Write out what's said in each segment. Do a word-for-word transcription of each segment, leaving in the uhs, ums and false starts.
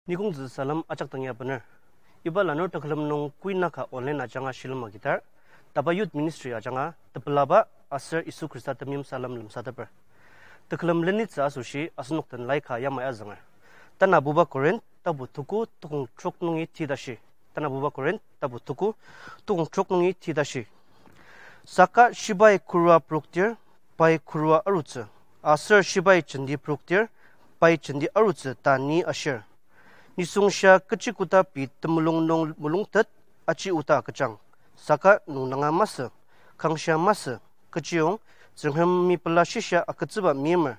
Nikongtsü salem ajak dangi abener. Iba lanur tekülem nung kuinaka online ajanga shilem agidar, Taba Youth Ministry ajanga tepelaba aser Yisu Khrista temeim salem lemsateper. Tekülem lenitsü asoshi asenok den laika yamai azünger. Tanabuba Korinth tapu tuku tukong trok nungi ti tashi. Tanabuba Korinth tapu tuku tukong trok nungi ti tashi. Saka shibai kurua proktir, pai kurua arutsü. Aser shibai jenti proktir, pai jenti arutsü ta ni ashir. Nisung shia kechi koda pei temulung nung mulungtet aji oda agüjang. Saka nungnanga masü, kangshia masü, kechiyong Tsüngremi pela shisa agütsüba meimer.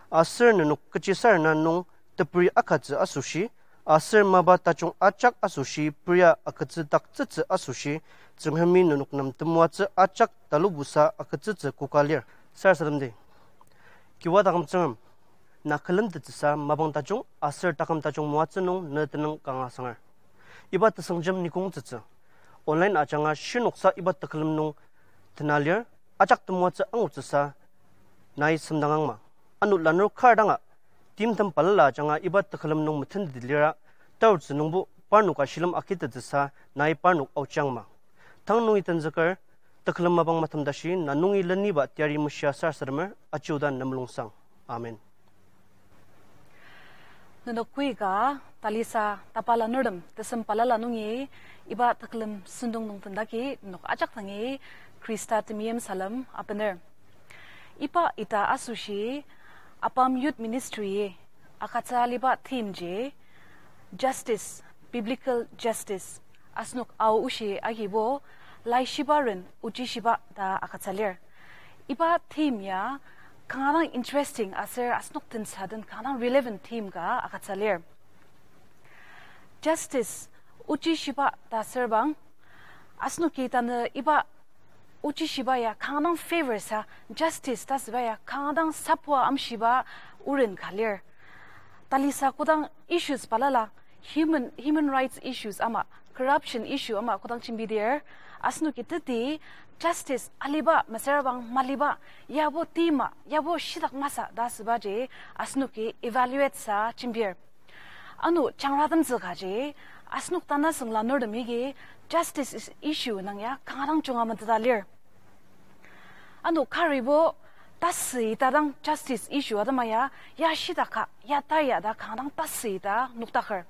Aser nenok kechisarena nung teperi akatsü asoshi, aser mapa tajung ajak asoshi peria agütsüdaktsütsü asoshi, Tsüngremi nenok nem temoatsü ajak talubusa agütsütsü koka lir. Sarasademdi. Kiwa taküm Tsüngrem, na külemtettsüsa mapang tajung aser taküm tajung moatsü nung ne tenüng kanga sanger. Iba tesüngjem nikongtsütsü. Online ajanga shinoksa iba tekülem nung tena lir, ajak temoatsü angutsüsa nai semdangangma. Ano lanur kar danga, timtem balala ajanga iba tekülem nung metenteti lira, tarutsü nungbo parnoka shilem agitettsüsa nai parnok aochiangma. Tang nungi tenzüker, tekülem mapang matem tashi na nungi leniba teyari meshia sarasademer, aji oda ne mulungsang. Amen. Nenok koika talisa tapa lanurtem tesem balala nungi iba tekülem sentong nung tendaki nenok ajak dangi Khrista temeim salem abener. Iba ita asoshi ABAM Youth Ministry agütsü aliba theme ji justice, biblical justice. Asenok Ao oshi agibo, laishiba ren ochishiba ta agütsü lir. Iba theme ya kanga dang interesting aser asenok tensa den kanga dang relevant theme ka agütsü lir. Justice, ochishiba ta asürbang, asenoki tanü iba ochishiba ya kanga dang favor sa, justice ta asüba ya kanga dang sapua amshiba oren ka lir. Talisa kodang issues balala, human, human rights issues ama, corruption issue ama kodang jembidir, asenoki teti justice aliba mesüra bang maliba, yabo tima, yabo shitak masa ta asübaji asenoki evaluate sa jembir. Ano jangratemtsü kaji, asenok tanü süngla nurtem agi justice is-, issue nung ya kanga dang junga meteta lir. Ano karibo tasü ita dang justice issue atema ya, ya shitaka, ya taya ta kanga dang tasü ita nokdaker.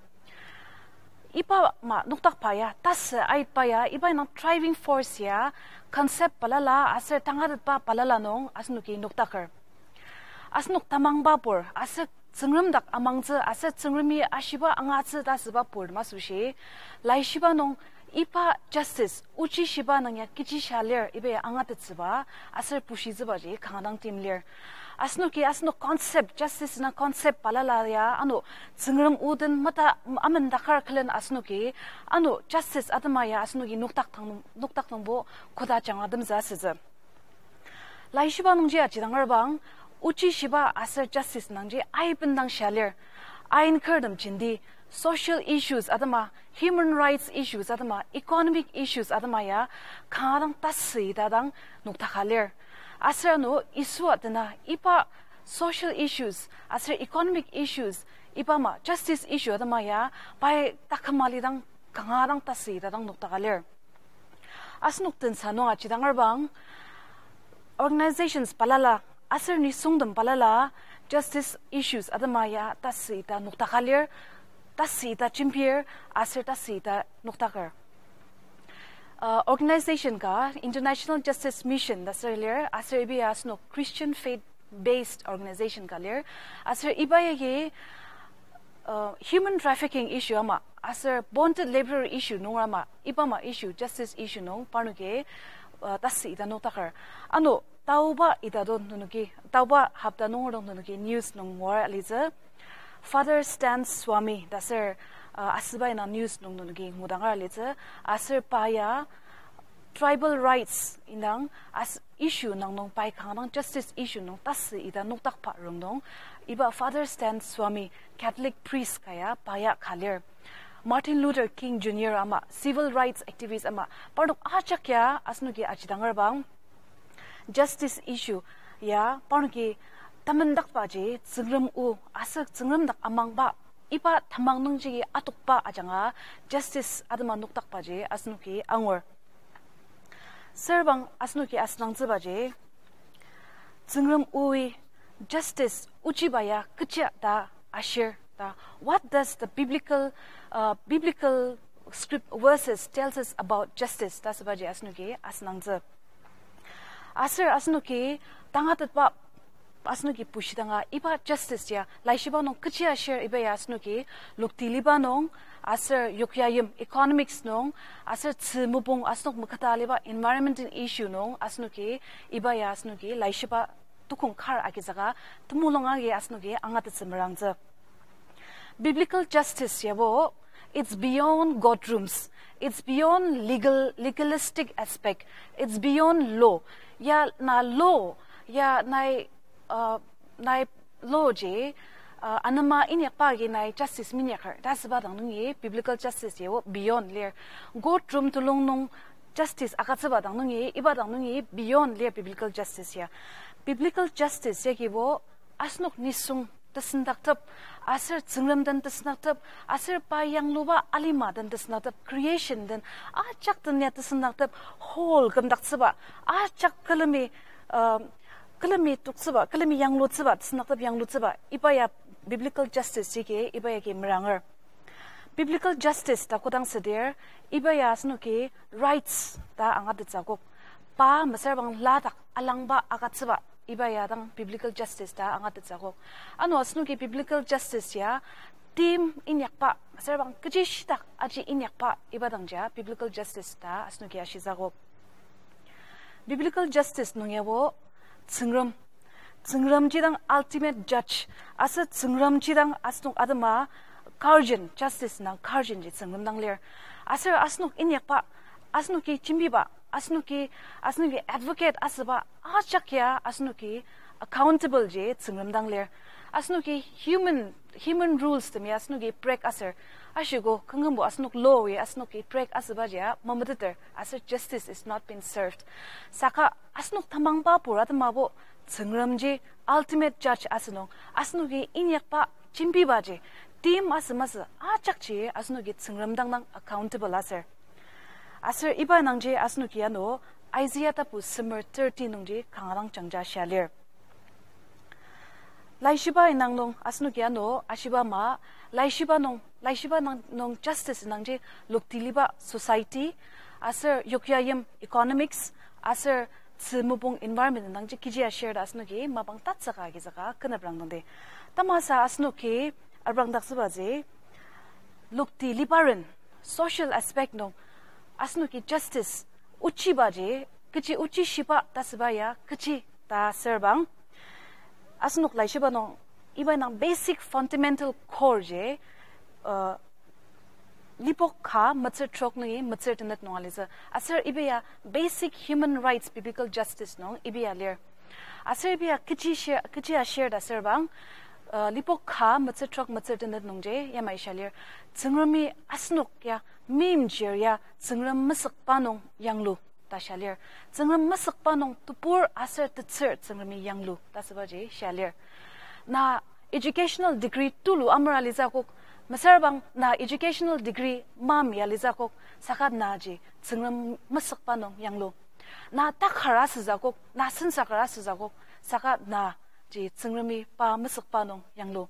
Iba ama nokdakba ya, tasü aitba ya, iba indang driving force ya, concept balala, aser tangatetba balala nung, asenoki nokdaker. Asenok tamangba pur, aser Tsüngrem dak amangtsü, aser Tsüngremi ashiba angatsü ta asüba pur masüshi, laishiba nung iba justice, ochishiba nung ya kechi shia lir, iba ya angatettsüba, aser pushitsübaji kanga dang tim lir. Asenoki asenok concept, justice na concept balala ya, ano Tsüngrem o den mata amendakar külen asenoki, ano justice atema ya asenoki nokdak tang, nokdak nungbo koda jangratemtsü asütsü. Laishiba nungji ajidangerbang, ochishiba aser justice nungji aibendang shia lir. Ain kürtem jenti, social issues atema, human rights issues atema, economic issues atema ya, kanga dang tasü ita dang nokdaka lir. Aser ano Yisua dena iba social issues, aser economic issues, iba ama justice issue atema ya, pai taküm alidang kanga dang tasü ita dang nokdaka lir. Asenok tensa nung ajidangerbang, organizations balala, aser nisungtem balala, justice issues atema ya tasü ita nokdaka lir, tasü ita jembir, aser tasü ita nokdaker. Uh, organization ka International Justice Mission ta asür lir, aser iba ya asenok Christian faith based organization ka lir. Aser iba yagi, uh, human trafficking issue ama, aser bonded laborer issue nung ama, iba ama issue, justice issue nung parnoki, uh, tasü ita nokdaker. Ano, taoba ita do nenoki, taoba hopta nung do nenoki news nung ngua alitsü. Father Stan Swami ta asür, uh, asüba indang news nung nenoki ngudangar alitsü. Aser pa ya tribal rights indang as issue nung nung pai kanga dang justice issue nung tasü ita nokdakba rongnung. Iba Father Stan Swami, Catholic priest ka ya pa ya ka lir. Martin Luther King Junior ama, civil rights activist ama, parnok ajak ya asenoki ajidangerbang justice issue ya parnoki tamendakbaji Tsüngrem o aser Tsüngrem dak amangba Iba tamang nungjagi atokba ajanga justice atema nokdakbaji asenoki angur. Serbang asenoki asenangtsübaji, Tsüngrem oi justice ochiba ya kechi ta ashir ta, what does the biblical, uh, biblical script verses tells us about justice ta sübaji asenoki asenangtsü. Aser asenoki tangatetba asenoki bushidanga iba justice ya laishiba nung kechi ashir iba ya asenoki lokti liba nung, aser yokyayim economics nung, aser tzü mopung asenok meketa aliba environmental issue nung asenoki iba ya asenoki laishiba tukong kar agizüka temulung agi asenoki angatettsü merangtsü. Biblical justice yabo, it's beyond courtrooms. It's beyond legal, legalistic aspect. It's beyond law. Ya na law, ya nai, uh, nai law ji, uh, anema inyakba agi nai justice minyaker ta süba dang nungi biblical justice yabo beyond lir. Courtroom tulung nung justice agütsüba dang nungi, iba dang nungi beyond lir biblical justice ya. Biblical justice yagibo asenok nisung tesendaktep, aser Tsüngrem den tesendaktep, aser pa yangluba alima den tesendaktep, creation den, ajak den ya tesendaktep, whole kümdaktsüba, ajak külemi, um, külemi toktsüba, külemi yanglutsüba, tesendaktep yanglutsüba, iba ya biblical justice yagi, iba yagi meranger. Biblical justice ta kodang südir, iba ya asenoki rights ta angatettsü akok. Pa mesüra bang ladak alangba agütsüba, iba ya dang biblical justice ta angatettsü akok. Ano asenoki biblical justice ya, tim inyakba, mesüra bang kechi shitak aji inyakba, iba dangja biblical justice ta asenoki ashitsü akok. Biblical justice nung yabo Tsüngrem, Tsüngrem ji dang ultimate judge, aser Tsüngrem ji dang asenok atema guardian, justice nung guardian ji Tsüngrem dang lir. Aser asenok inyakba, asenoki jembiba, asenoki, asenoki advocate asüba, ajak ya asenoki accountable ji Tsüngrem dang lir. Asenoki human, human rules temi asenoki break aser, ashiko küngenbo asenok law-i asenoki break asüba jia mameteter, aser justice is not being served. Saka asenok tamangba pur atemabo Tsüngrem ji ultimate judge asünung, asenoki inyakba jembiba ji, tim asü masü ajakji asenoki Tsüngrem dang dang accountable aser. Aser iba nungji asenoki ano Isaiah tapu semer thirty nungji kanga dang jangja shia lir. Laishiba indang nung asenoki ano ashiba ama, laishiba nung, laishiba nung, nung justice indangji lokti liba society, aser yokyayim economics, aser tzü mopung environment indangji kechi ashir ta asenoki mapang tatsüka agizüka kü nübrang dangdi. Tamasa asenoki abrangdaktsübaji, lokti libaren social aspect nung asenoki justice ochibaji, kechi ochi shiba ta süba ya kechi ta serbang. Asenok laishiba nung, iba indang basic fundamental core ji, uh, Lipok ka metsür trok nungi metsür tenet nung alitsü. Aser iba ya basic human rights biblical justice nung iba ya lir. Aser iba ya kechi shi-, kechi ashir ta serbang, uh, Lipok ka metsür trok metsür tenet nungji yamai shia lir. Tsüngremi asenok ya meimchir ya Tsüngrem mesükba nung yanglu ta shia lir. Tsüngrem mesükba nung tebur aser tetsür Tsüngremi yanglu ta sübaji shia lir. Na educational degree tulu amera alitsü akok, mesüra bang na educational degree mam ya alitsü akok, saka naji Tsüngrem mesükba nung yanglu. Na takar asütsü akok, na sensaker asütsü akok, saka naji Tsüngremi pa mesükba nung yanglu.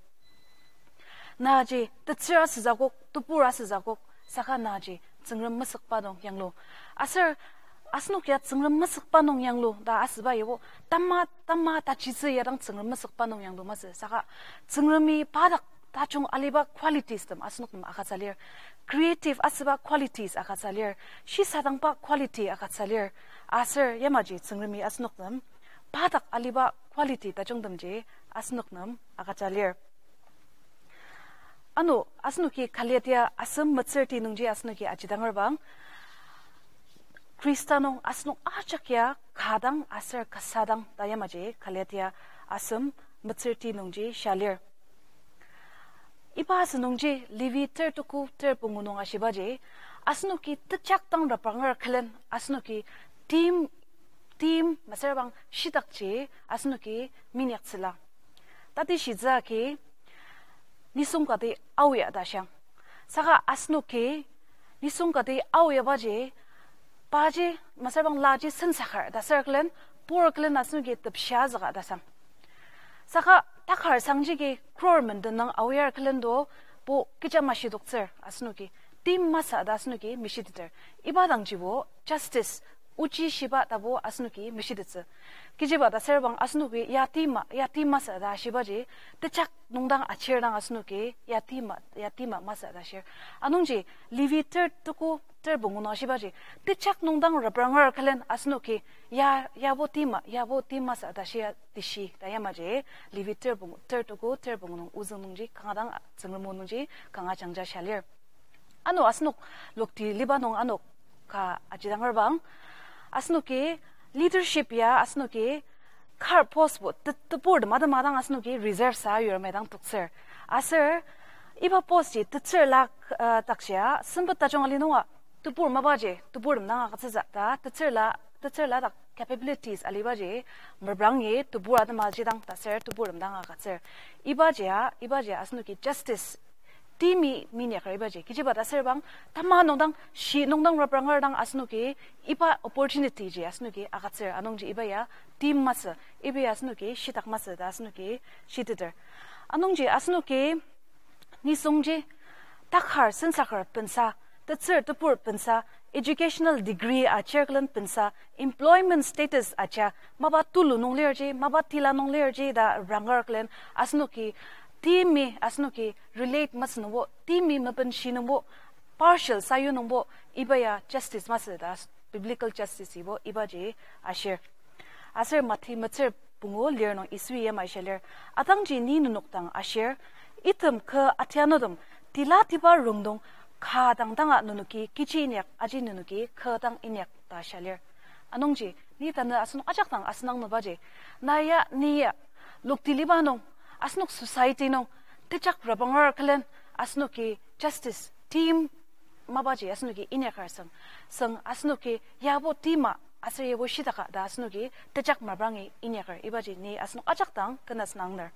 Naji tetsür asütsü akok, tebur asütsü akok, saka naji Tsüngrem mesükba nung yanglu. Aser asenok ya Tsüngrem mesükba nung yanglu ta asüba yabo, tama, tama tajitsü ya dang Tsüngrem mesükba nung yanglu masü. Saka Tsüngremi pa dak tajung aliba qualities tem asenok nem agütsü lir. Creative asüba qualities agütsü lir. Shisadangba quality agütsü lir. Aser yamaji Tsüngremi asenok nem pa dak aliba quality tajungtemji asenok nem agütsü lir. Ano, asenoki Galatia asem metsürti nungji asenoki ajidanger bang, Khrista nung asenok ajak ya kadang aser kasadang ta yamaji Galatia asem metsürti nungji shia lir. Iba asünungji Levi ter tuku ter pungu nung ashibaji, asenoki tejak dang rabanger külen asenoki tim, tim mesüra bang shidakji asenoki minyaktsüla. Tati shitsü agi, nisung kati aoya ta shiang. Saka asenoki nisung kati aoyabaji, paji mesüra bang laji sensaker ta ser külen, pur külen asenoki tepshia züka ta sang. Saka takar sangjagi crore menden nung aoyar külen do, bo kecha mashidoktsür asenoki, tim masü ta asenoki meshiteter. Iba dangjibo justice, ochi shiba tabo asenoki meshitettsü. Kechiba ta ser bang asenoki ya tim ma, ya tim masü ta shibaji, tejak nungdang achir dang asenoki ya tim ma, ya tim ma masü ta shir. Anungji Levi ter tuku ter pungu nung shibaji, tejak nungdang repranger külen asenoki ya, yabo tim ma, yabo tim masü ta shia tishi ta yamaji, Levi ter pungu, ter tuku ter pungu nung ozüng nungji kanga dang, Tsüngrem o nungji kanga jangja shia lir. Ano asenok lokti liba nung ano ka ajidanger bang, asenoki leadership ya asenoki kar post bo te-, tebur tema tema dang asenoki reserve sa yur medang toktsür. Aser iba post ji tetsürla, uh, dakshia sempet tajung ali nunga tebur mapaji tebur tem dang agütsütsü ta, tetsürla, tetsürla dak capabilities alibaji meprangi tebur atema jidang ta ser tebur tem dang agütsür. Ibajia, ibajia asenoki justice timi minyaker ibaji. Kechiba ta ser bang, tama nungdang, shi nungdang repranger dang asenoki iba opportunity ji asenoki agütsür. Anungji iba ya tim masü, iba ya asenoki shitak masü ta asenoki shiteter. Anungji asenoki nisungji takar sensaker pensa, tetsür tebur pensa, educational degree achir külen pensa, employment status aja, mapa tulu nung lirji, mapa tila nung lirji ta ranger külen, asenoki timi, asenoki relate masü nungbo, timi mepenshi nungbo, partial sayu nungbo, iba ya justice masü ta, biblical justice ibo ibaji ashir. Aser Mati metsür pungu lir nung Yisui yamai shia lir, atangji ni nenok dang ashir, item kü atianutem, tila tiba rongdong, ka dang danga nenoki kechi inyak, aji nenoki kü dang inyak ta shia lir. Anungji ni tanü asenok ajak dang asenangnebaji, na ya, ni ya, lokti liba nung, asenok society nung, tejak repranger külen, asenoki justice, tim mapaji asenoki inyaker süng, süng asenoki yabo tim ma aser yabo shitaka ta asenoki tejak maprangi inyaker ibaji ni asenok ajak dang kena senangner.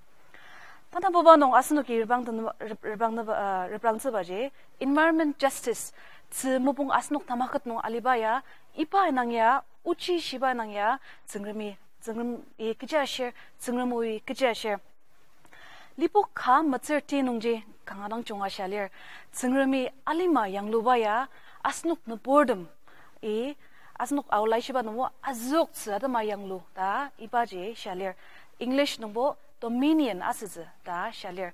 Tanabuba nung asenoki reprang tenüba, rep-, reprang nüba, uh, reprangtsübaji environment justice, tzü mopung asenok tamaket nung aliba ya, iba nung ya, ochi shiba nung ya, Tsüngremi, Tsüngremi kechi ashir, Tsüngrem oi kechi ashir. Lipok ka metsür ti nungji kanga dang junga shia lir, Tsüngremi alima yangluba ya, asenok nüburtemi, asenok Ao laishiba nungbo azüktsü atema yanglu ta ibaji shia lir. English nungbo dominion asütsü ta shia lir.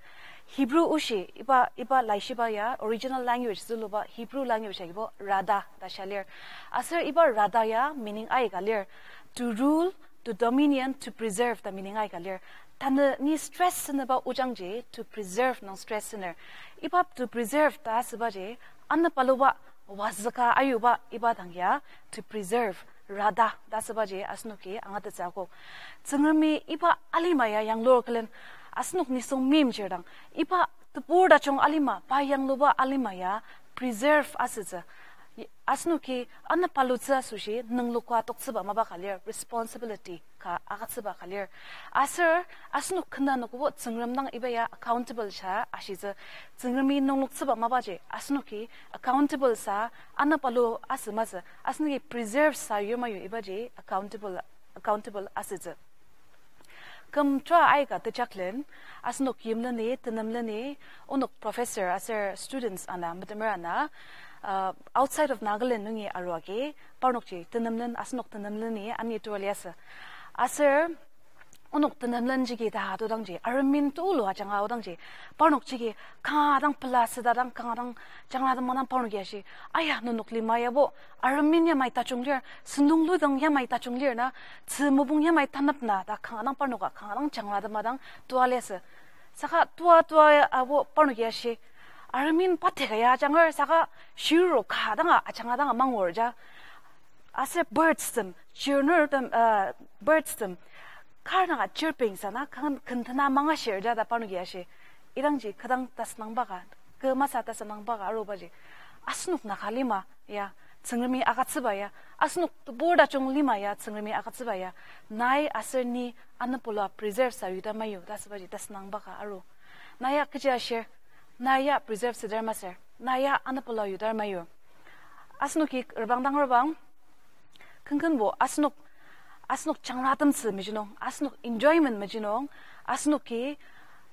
Hebrew oshi iba, iba laishiba ya original language züluba Hebrew language agibo rada ta shia lir. Aser iba rada ya meaning aika lir, to rule, to dominion, to preserve ta meaning aika lir. Tanü ni stress sünüba ojangji to preserve nung stress süner. Iba to preserve ta asübaji, anüpaluba, wazüka ayuba iba dang ya, to preserve, rada ta asübaji asenoki angatettsü akok. Tsüngremi iba alima ya yanglur külen, asenok nisung meimchir dang, iba tebur tajung alima, pa yangluba alima ya preserve asütsü. Asenoki anüpalutsü asoshi nüngloka toktsüba mapa ka lir, responsibility ka agütsüba ka lir. Aser asenok kena nokbo Tsüngrem dang iba ya accountable sa ashitsü. Tsüngremi nüngloktsüba mapaji asenoki accountable sa, anüpalu asü masü, asenoki preserve sa yur mayu ibaji accountable, accountable asütsü. Küm tua aika tejaklen, asenok yimleni, tenemleni, onok professor aser students ana, metemer ana, uh, outside of Nagaland nungi arua agi, parnokji tenemlen, asenok tenemleni ani tua liasü. Aser onok tenemlen jagi ta atudangji, aremin tulu ajanga aodangji, parnokjagi kanga dang pela süta dang, kanga dang jangla dang manang parnok ya shi, aya, nenok lima yabo aremin yamai tajung lir, sentong ludang yamai tajung lir na, tzü mopung yamai tanap na ta kanga dang parnoka kanga dang jangla dang madang tua liasü. Saka tua tua abo parnok ya shi, aremin pateka ya ajangar saka shiruru ka danga ajanga danga mangur ja. Aser birds tem, chirnur tem, uh, birds tem kar danga chirping sa na, kan kentena mangashir ja ta parnok ya shi. Idangji kü dang tasünangba ka, kü masü tasünangba ka arubaji, asenok Naga lima ya Tsüngremi agütsüba ya, asenok tebur tajung lima ya Tsüngremi agütsüba ya, nai aser ni anüpulua preserve sa yuta mayu ta asübaji tasünangba ka aru. Na ya kechi ashir, Na ya preserve südar masür, na ya anepela yudar mayur. Asenoki rebang dang rebang, kenkenbo asenok, asenok jangratemtsü meji nung, asenok enjoyment meji nung, asenoki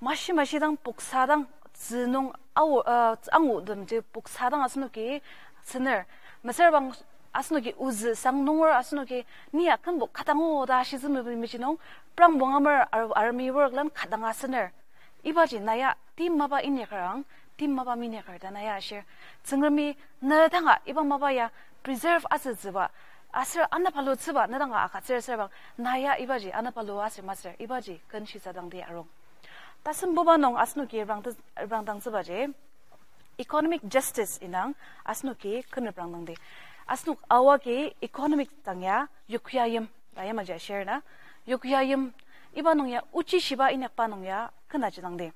mashi mashi dang puksa dang tzü nung ao, uh, angutemji puksa dang asenoki tsüner. Mesüra bang asenoki ozü sang nunger asenoki ni ya kenbo kadang o ta shitsü mebi meji nung, prang bongamer ar-, army work lan kadang asüner. Ibaji na ya tim mapa inyaker ang, tim mapa minyaker ta na ya ashir. Tsüngremi ne danga iba mapa ya preserve asütsüba, aser anepalutsüba ne danga agütsür asür bang, na ya ibaji anepalu aser masür, ibaji ken shisadangdi arung. Tasembuba nung asenoki reprangte-, reprangdangtsübaji, economic justice indang asenoki ken reprangdangdi. Asenok aoa agi economic dang ya yokya yim ta yamaji ashir na. Yokya yim iba nung ya ochi shiba inyakba nung ya ken ajidangdi.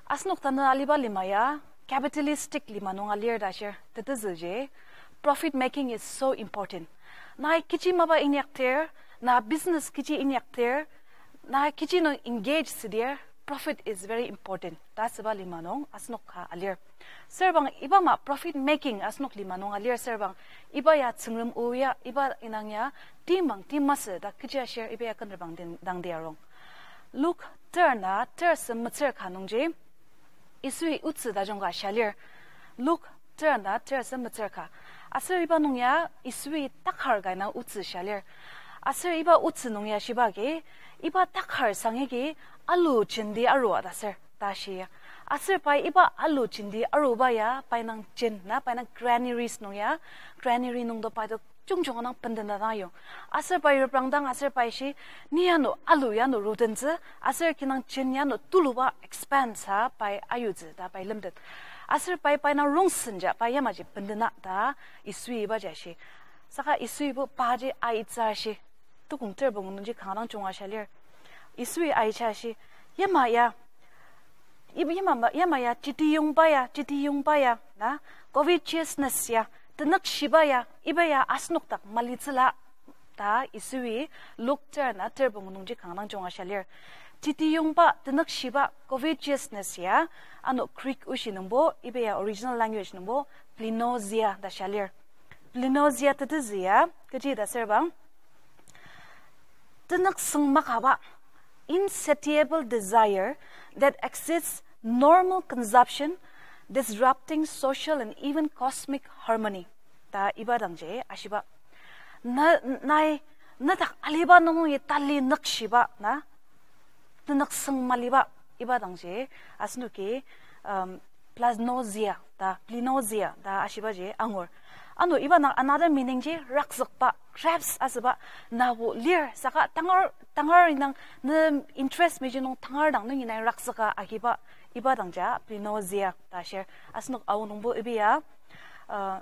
Asenok tanü aliba lima ya capitalistic lima nung alir ta ashir, tetezüji profit making is so important. Nai kechi mapa inyakdir, na business kechi inyakdir, na kechi nung engage südir, profit is very important ta asüba lima nung asenok ka alir. Sürbang iba ama profit making asenok lima nung alir sürbang, iba ya Tsüngrem o ya, iba indang ya timang tim masü ta kechi ashir, iba ya ken reprang dang-, dangdi arung. Luk ter na ter sü metsür ka nungji, Yisui otsü tajung ka shia lir. Luk ter na ter sü metsür ka. Aser iba nung ya Yisui takar ka indang otsü shia lir. Aser iba otsü nung ya shiba agi, iba takar sang yagi alu jenti arua ta ser, ta shia. Aser pai iba alu jenti aruba ya, pai indang jen na, pai indang granaries nung ya, granary nungdo pai to jungjung indang bendena dang ayong. Aser pai reprangdang aser pai shi, ni ano alu ya ano rudentsü, aser kinang jen ya ano tuluba expense a pai ayutsü ta pai lemtet. Aser pai, pai indang rongsen ja pai yamaji bendena ta Yisui ibaji ashi. Saka Yisuibo paji aitsü ashi. Tukong ter pungu nungji kanga dang junga shia lir. Yisui aitsü ashi, yama ya, ib-, yama, yama ya, jitiyongba ya, jitiyongba ya, na, covetousness ya, tenükshiba ya, iba ya asenok dak malitsüla, ta Yisui Luk ter na ter pungu nungji kanga dang junga shia lir. Jitiyongba, tenükshiba, covetousness ya, ano Greek oshi nungbo, iba ya original language nungbo, plenosia ta shia lir. Plenosia tetezü ya, kechi ta sürbang, tenüksüng makaba, insatiable desire that exceeds normal consumption, disrupting social and even cosmic harmony. Ta iba dangji ashiba. Na, nai, nedak aliba nungi tali nükshiba, na, tenüksüng maliba, iba dangji, asenoki, um, plenosia ta, plenosia ta ashibaji angur. Ano iba nung another meaning ji rakzükba, grasp asüba, nabo lir, saka tangar, tangar indang, ne interest meji nung tangar dang nungi nai rakzüka agiba, iba dangja plenosia ta shir. Asenok aonungbo iba ya, uh,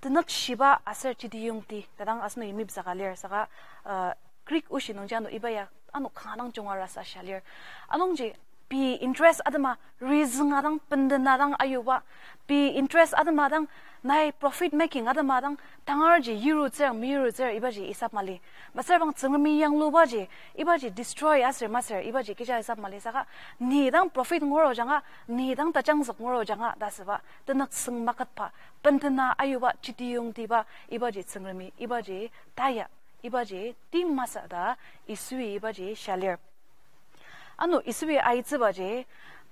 tenükshiba aser jitiyongti ta dang asenok imip zaka lir, saka, uh, Greek oshi nungji ano iba ya ano kanga dang junga rasa shia lir. Anungji pei interest atema reason adang, bendena dang ayuba, pei interest atema dang, nai profit making atema dang, tangarji yirutsür, meyirutsür, ibaji isap mali. Mesüra bang Tsüngremi yanglubaji, ibaji destroy aser masür, ibaji kecha isap mali saka, ni dang profit nguro janga, ni dang tajangzük nguro janga ta süba, tenüksüng maketba, bendena ayuba, jitiyongtiba, ibaji Tsüngremi, ibaji taya, ibaji tim masü ta Yisui ibaji shia lir. Ano Yisui aitsübaji,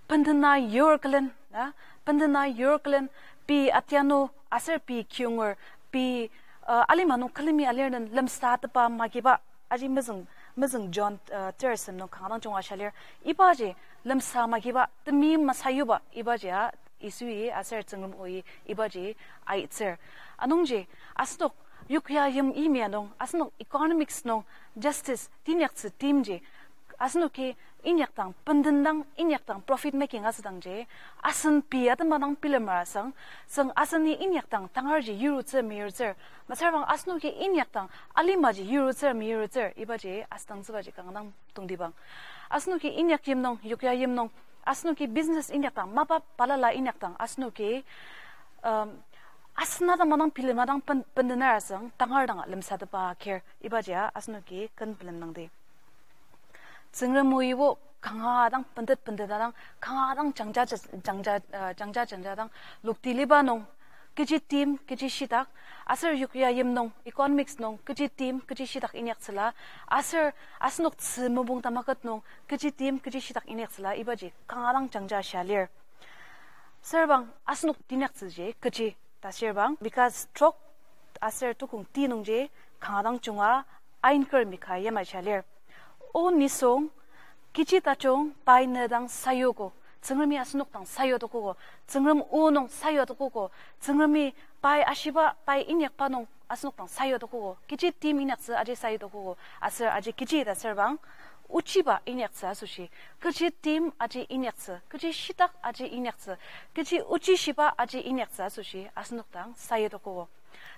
bendena yur külen, na, bendena yur külen, pei atianu, aser pei kiyonger, pei, uh, alima nung külemi alir den lemsatepa magiba, aji mezüng, mezüng John, uh, ter sü nung kanga dang junga shia lir. Ibaji lemsa magiba, temeim masayuba, ibaji a Yisui aser Tsüngrem oi ibaji aitsür. Anungji, asenok yokya yim imya nung, asenok economics nung justice tinyaktsü timji, asenoki inyakdang, benden dang inyakdang profit making asüdangji, asen pei atema dang bilemer asang, süng aseni inyakdang tangarji yirutsür meyirutsür, mesüra bang asenoki inyakdang alimaji yirutsür meyirutsür, ibaji asüdangtsübaji kanga dang tongtibang. Asenoki inyak yim nung, yokya yim nung, asenoki business inyakdang, mapa balala inyakdang, asenoki, um, asen atema dang bilema dang ben-, bendener asang, tangar dang lemsatepa ker, ibaji a asenoki ken bilemdangdi. Tsüngrem oibo, kanga dang bentet bentet dang, kanga dang jangja ja-, jangja, uh, jangja jangja dang lokti liba nung, kechi tim, kechi shitak, aser yokya yim nung, economics nung, kechi tim, kechi shitak inyaktsüla, aser asenok tzü mopung tamaket nung, kechi tim, kechi shitak inyaktsüla, ibaji kanga dang jangja shia lir. Serbang asenok tinyaktsüji kechi ta serbang, because trok aser tukong ti nungji kanga dang junga ain kar mika yamai shia lir. O nisung, kechi tajung pai ne dang sayogo, Tsüngremi asenok dang sayodokogo, Tsüngrem o nung sayodokogo, Tsüngremi pai ashiba, pai inyakba nung asenok dang sayodokogo, kechi tim inyaktsü aji sayodokogo, aser aji kechi ta serbang, ochiba inyaktsü asoshi, kechi tim aji inyaktsü, kechi shitak aji inyaktsü, kechi ochi shiba aji inyaktsü asoshi asenok dang sayodokogo.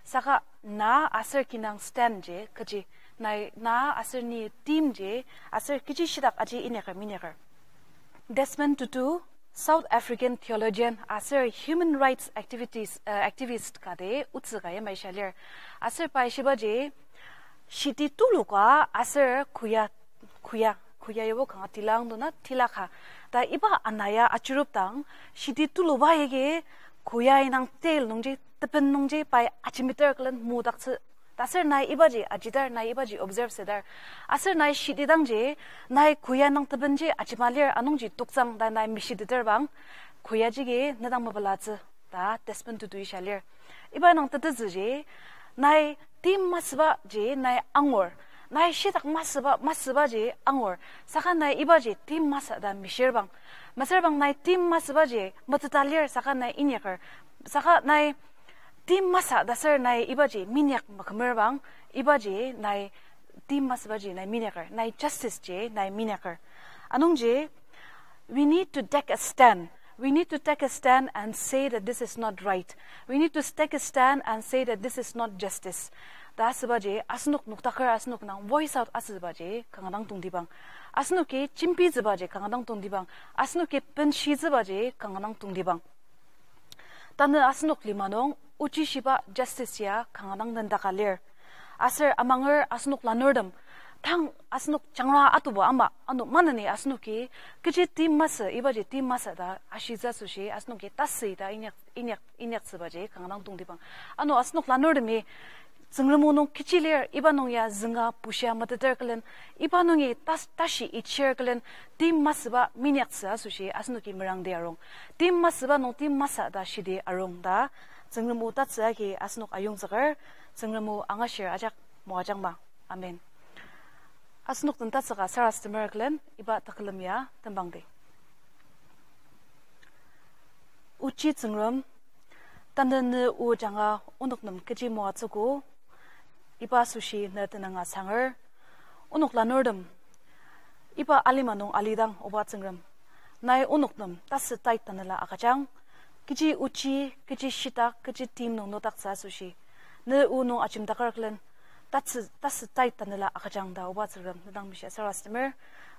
Saka na aser kinung stand ji kechi, nai na aser ni tim ji, aser kechi shitak aji inyaker minyaker. Desmond Tutu, South African theologian aser human rights activities, uh, activist ka de otsü ka yamai shia lir. Aser pai shibaji, shiti tuluka aser koya, koya, koya yabo kanga tilang dona tilaka. Ta iba ana ya achirup dang, shiti tuluba yagi koya indang tail nungji, teben nungji pai ajimiter külen mudaktsü. Ta aser nai ibaji ajidar, nai ibaji observe südar. Aser nai shiti dangji, nai koya indang tebenji ajima lir anungji toktsang ta nai mishiteter bang, koya jagi nedang mapelatsü ta Desmond Tutu-i shia lir. Iba indang tetezüji, nai tim masübaji nai angur, nai shitak masüba, masübaji angur, saka nai ibaji tim masü ta mishir bang. Mesüra bang nai tim masübaji meteta lir saka nai inyaker, saka nai tim masü ta aser nai ibaji minyak makümer bang, ibaji nai tim masübaji nai minyaker, nai justice ji nai minyaker. Anungji, we need to take a stand. We need to take a stand and say that this is not right. We need to take a stand and say that this is not justice. Ta asübaji, asenok noktaker asenok indang voice out asübaji kanga dang tongtibang. Asenoki jembitsübaji kanga dang tongtibang. Asenoki benshitsübaji kanga dang tongtibang. Tanü asenok lima nung ochi shiba justice ya kanga dang nendaka lir. Aser amanger asenok lanurtem, tang asenok jangra atuba ama, ano maneni asenoki kechi tim masü, ibaji tim masü ta ashitsü asoshi asenoki tasü ta inyak, inyak, inyaktsübaji kanga dang tongtibang. Ano asenok lanurtemi Tsüngrem o nung kechi lir, iba nung ya zünga bushia meteter külen, iba nungi tas-, tashi ichir külen, tim masüba minyaktsü asoshi asenoki merangdi arung. Tim masüba nung tim masü ta shidi arung ta Tsüngrem o tatsü agi asenok ayongzüker, Tsüngrem o angashir ajak moajangma. Amen. Asenok den tatsüka sarasademer külen iba tekülem ya tembangdi. Ochi Tsüngrem, tanü ne o ajanga onok nem kechi moatsüogo, iba asoshi ne tenüng asanger. Onok lanurtem, iba alima nung alidang, Oba Tsüngrem, nai onok nem tasü tait tanela agüjang, kechi ochi, kechi shitak, kechi tim nung nüngdaktsü asoshi, ne o nung ajemdaker külen, tasü, tasü tait tanela agüjang ta Oba Tsüngrem ne dang mishia sarasademer.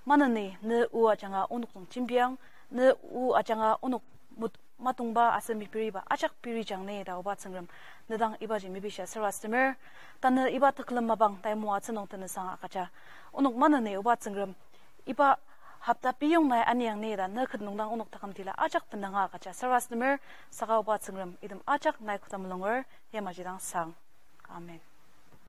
Maneni ne o ajanga onok nung jembiang, ne o ajanga onok mut-, matongba aser mepiriba ajak pirijang ni ta Oba Tsüngrem ne dang ibaji mepishia sarasademer. Tanü iba tekülem mapang tai moatsü nung tenüngsang agüja. Onok maneni Oba Tsüngrem, iba hopta piyong nai aniang ni ta ne ket nung dang onok taküm tila ajak tenüng agüja sarasademer, saka Oba Tsüngrem item ajak nai koda mulunger, yamaji dang sang. Amen.